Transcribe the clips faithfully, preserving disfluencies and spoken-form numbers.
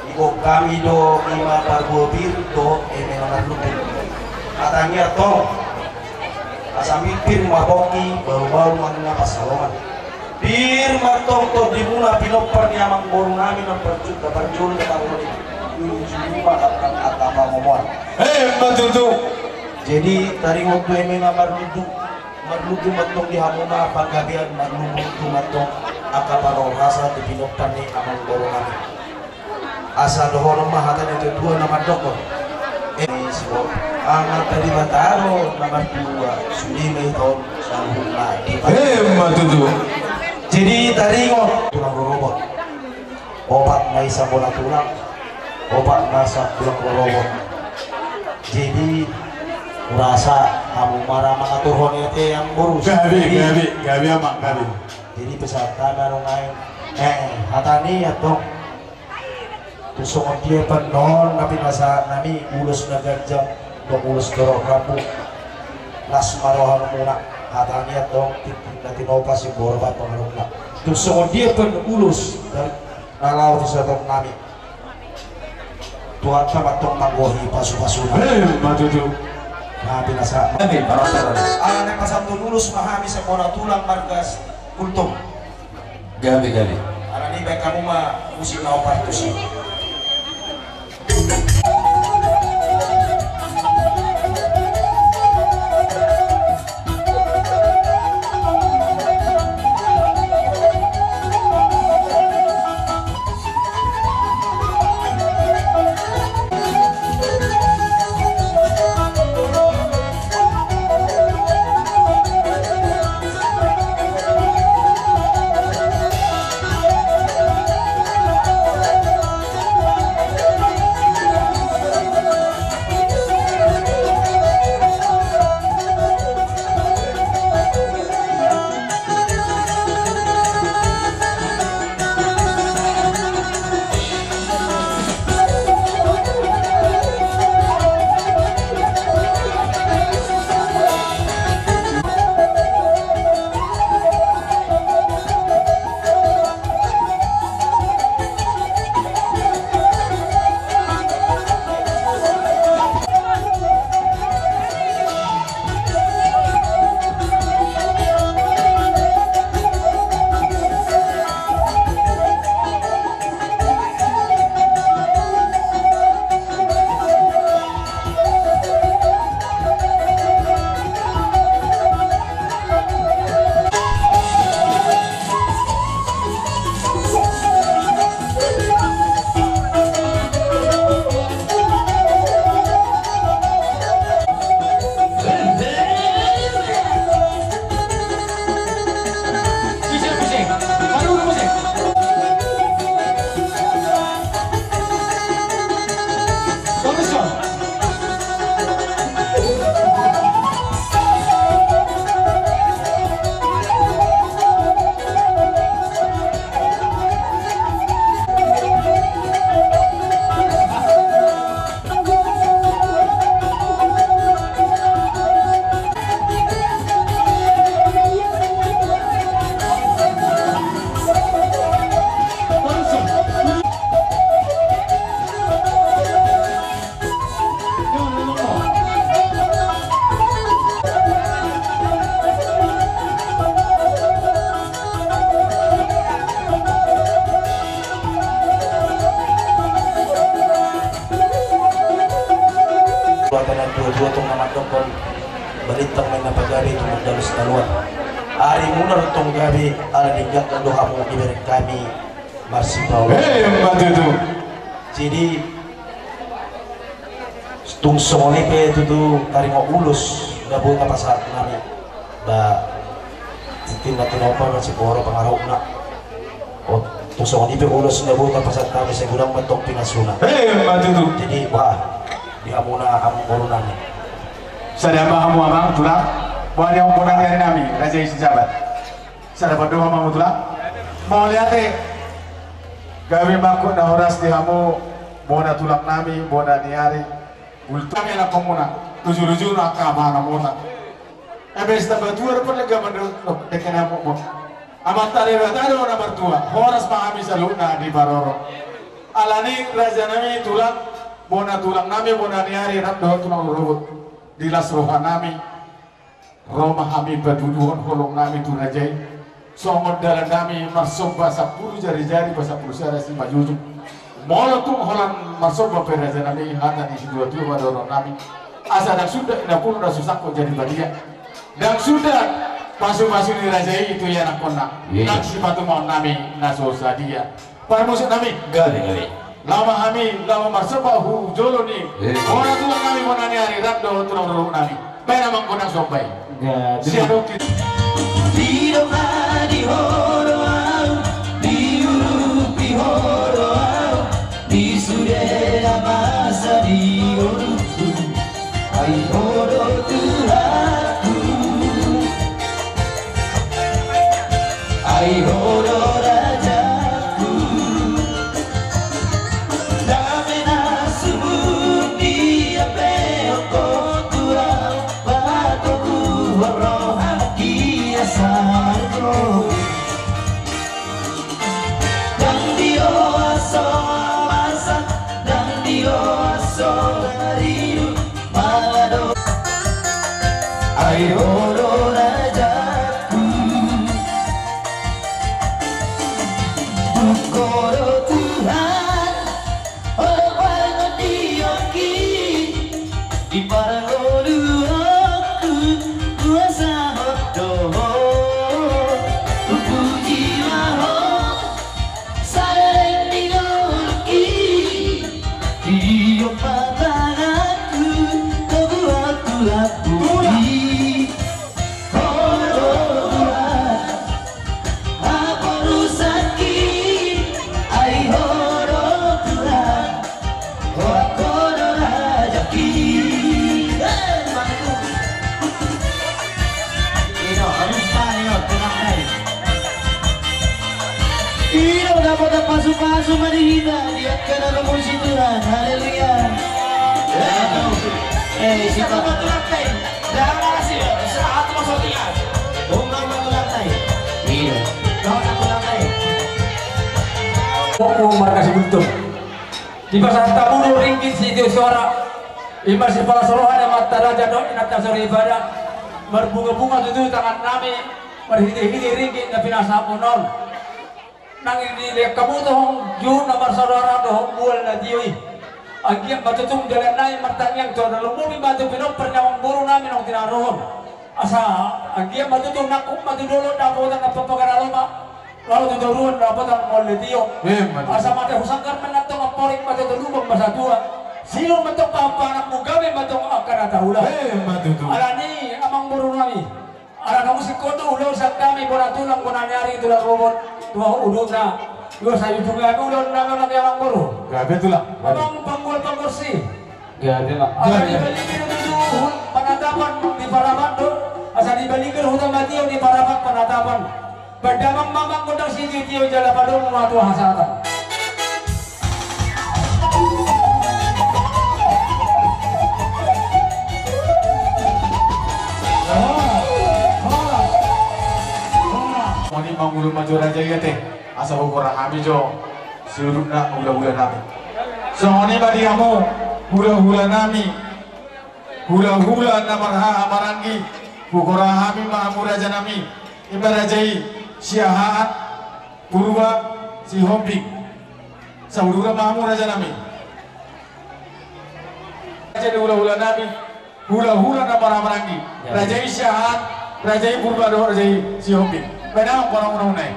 Iboan hami do ima parbue pir dohot eme na marlundu. Hatanggi antong, asa pir ma pongki, baru-baru ma nunga pansalongan. Pir ma antong tondimuna pinompar ni amangboru nami na parjolo, na parjolo, na parjolo. Jujur ma angka pangomoan. Emma tutu. Jadi taringot tu eme na marlundu. Marlundu ma antong di hamuna panggabean, marlundu ma antong angka parhorasan di pinompar ni amangboru nami. Asa dohonon ma hata ni natuatua na mandok. Eh, si Bo-, angka tadi mataro na martua, sude ma i taon saluhutna di. Emma tutu. Jadi taringot tulang rorobot. Opat ma i sambona tulang, opat ma satulang rorobot. Jadi hurasa hamu ma ra mangaturhon i ate amangboru. Gabe, gabe, gabe amang, gabe. Jadi pesan hami ro nai. Eh, hata ni antong. Tu songon dia pe annon na pinasahat nami ulos na ganjang dohot ulos na rambu. Las ma rohamuna, hata ni antong, tintin na tinopa simboro ba pangarahutna. Tu songon dia pe ulos dari na laho disatongkon nami. Tuhanta ma antong manggohi pasu-pasuna. Emma tutu. Na pinasahat. Amin. Ala naeng pasahathon ulos ma hami sambona tulang marga Gultom. Gabe, gabe. Alani i baen hamu ma musik na opat tusi. Dua tangan dua-dua tong na mandok, balintang ma na pagabe tu mandalus taluan. Arimuna tong gabe ala denggan do hamu dibereng hami marsipaolo. Emma tutu. Jadi tung songon i pe tutu taringot ulos na boi tapasahat nami. Ba tintin na tinopa na simboro pangarahutna. O, tung songon i pe ulos na boi tapasahat nami sai godang ma tong pinasuna. Emma tutu. Jadi bah di hamuna amangboru nami. Sada ma hamu amang tulang. Bah di hamuna ni ari nami raja i si Sabat. Sada pandohan ma hamu tulang. Mauliate. Gabe ma angka na horas di hamu bona tulang nami bona ni ari. Ultami anak komuna, tujur-ujur angka amang na mota. Ebe sitamba tua do perlega mandok dengke na mokmok. Amanta Debata do na martua, horas ma hami saluhutna diparorot. Alani raja nami, tulang, bona tulang nami, bona ni ari, rap dohot tulang rorobot. Di las roha nami, ro ma hami patuduhon holong nami tu raja i. Songon dalan nami marsomba sampulu jari-jari, pasampulu sada simanjujung. Molo tung holan marsomba pe raja nami, hata ni situa-tua ma dohonon nami. Asa ndang suda inapulu na so sangkot jadi badia. Ndang suda pasu-pasu ni raja i tu ianakkonna. Iya. Ndang sipatumaon nami na so sadia. Parmusik nami. Gale, gale. Laho ma hami, laho marsomba hu jolo ni. Eh. Bona tulang nami, bona ni ari, rap dohot tulang rorobot nami. Baen amang gondang somba i. Gale. Sian Oki. Didok ma di ho do au, diurupi ho do au, di sude na masa di ngolungku. Ai ho do Tuhanku, ai ho do rajaku. Dame na sumurung di ape ongko tulang, patoguhon rohangki asa margogo. Ndang dioso masa, ndang dioso garidu, mangado. Ai ho do rajaku. Tung ho do Tuhan, ho do pargondianki. Di parngoluonku huasahon do ho, hupuji ma ho saleleng ni ngolungki. Didok ma tanganku, toguhon tulangku. Ho do Tuhan, haporusangki, ai ho do Tuhan, ho do rajaki. Hei, bangku. Ino, harus tani, ino, tenang, hei. Ino, dapotan pasu-pasu ma di hita, di angka na rumus i Tuhan. Haleluya. Ya. Eh, siapa? Tulang, hei. Jangan marasi, saat masuk dia. Umar Matulantai. Iya. Kau nak Tulantai. Umar kasih bentuk. Dipasahat hamu do ringgit sitio soara. Ima sipalas roha ni amanta raja dohot inanta soripada. Marbunga-bunga tutu tangan nami. Marhite-hite ringgit na pinasahatmuna on. Nang di lean hamu tong juhut na marsaudara dohot mual na tio i. Anggiat ma tutu dalan nami martangiang tu adolan, lumobi ma tu pinompar ni amangboru nami naung tinaruhon. Asa anggiat ma tutu nangkup ma tu dolok dapotan na papagar aloma, laho tu toruan dapotan mual na tio. Emma tutu. Asa mate husanggar ma antong, amporik ma tu toruan ma satua. Sinur ma antong pahanpahananmu, gabe ma antong angka na tahula. Emma tutu. Alani amangboru nami. Ala na musik kondo ulaon sian hami bona tulang, bona ni ari, tulang rorobot, tu udutna. Dua sayutungan ulaon nami, nami amangboru. Gabe tulang. Amang panggual panggual si. Gabe ma. Ala di balinger tutu panatapan di Parapat do. Asa di balinger huta ma tio di Parapat panatapan. Baen damang ma amang gondang sitio-tio jala padomu ma tu hasahatan. Songon i ma mangulon ma jo raja i ate, asa hugora hami jo siudutna hulahula nami. Songon i ma di hamu hulahula nami. Hulahula na marhaha maranggi, hugora hami ma hamu raja nami. Ima raja i Siahaan, Purba, Sihombing. Sahuduran ma hamu raja nami. Raja ni hulahula nami, hulahula na marhaha maranggi. Ya. Raja i Siahaan, raja i Purba dohot raja i Sihombing. Baen damang pangarahutna i.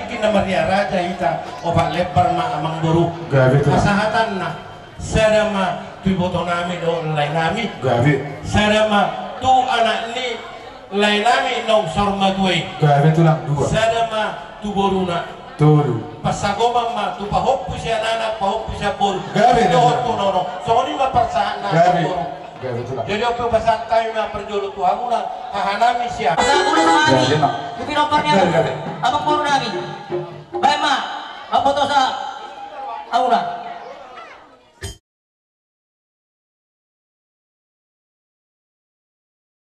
Inna Maria Raja hita, opat lembar ma amangboru. Gabe tulang. Pasahatanna, sada ma tu ibotonami dohot laenami. Gabe. Sada ma tu anak ni laenami naung saur matua i. Gabe tulang, dua. Sada ma tu boruna. Tolu. Pansagoman ma tu pahompu sian anak, pahompu sian boru. Gabe, gabe. Dohot tu nono. Songon i ma pasahatna. Gabe. Gabe tulang. Jadi on pe pasahat hami ma parjolo tu hamuna, hahanami sian. Pasahat muna ma hami. Gabe, Mak. Tu pinompar ni amang, gabe, gabe, amangborunami. Baen ma, mambotosa hamuna.